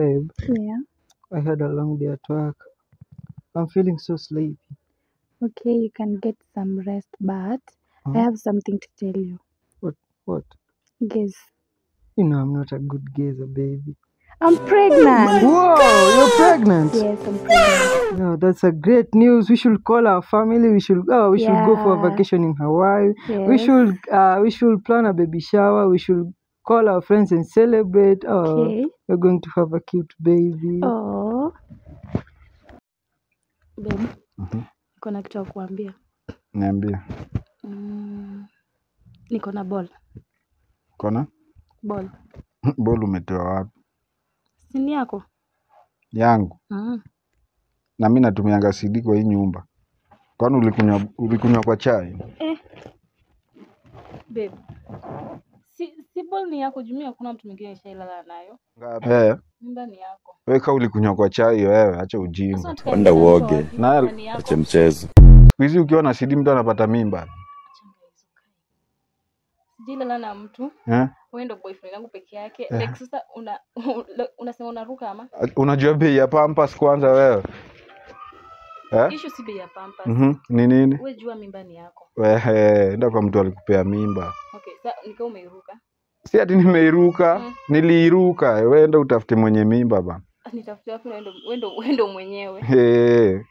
Babe, Yeah. I had a long day at work. I'm feeling so sleepy. Okay, you can get some rest, but I Huh? have something to tell you. What? What? Guess. You know I'm not a good gazer, baby. I'm pregnant. Whoa, you're pregnant? Yes, I'm pregnant. No, that's a great news. We should call our family. We should go for a vacation in Hawaii. We Yes. should plan a baby shower. We should call our friends and celebrate. Oh, we're going to have a cute baby. Oh. Babe, niko na kitu ya kuambia. Niambie. Niko na ball. Kona? Ball. Ball umetoa wapi? Si ni yako? Yangu. Mm. Na mi natumianga CD kwa hii nyumba. Kwani ulikunywa kwa chai? Eh. Babe. Si ball ni yako, juu mimi hakuna mtu mwingine nishailala nayo. Ngapi? Eh, Mimba ni yako. wewe kama ulikunywa kwa chai wewe, acha Sasa ujinga. unataka Wanda nilale uoge. wapi? Na Mimba ni yako. Acha mchezo. Siku hizi ukiwa na CD mtu anapata mimba. Achanga hizo kai. Sijailala na mtu. Eh? Wewe ndo boyfriend yangu peke yake. Eh. Like sasa unasema unaruka ama? Unajua bei ya Pampers kwanza wewe? Eh? Issue si bei ya Pampers. Ni nini? Wewe jua mimba ni yako. Wewe, enda kwa mtu alikupea mimba. Okay, sasa nikiwa umeiruka. Si ati nimeiruka, niliiruka. Wewe enda utafute mwenye mimba bana. Ah, nitafute wapi? Wewe ndo mwenyewe. Eh.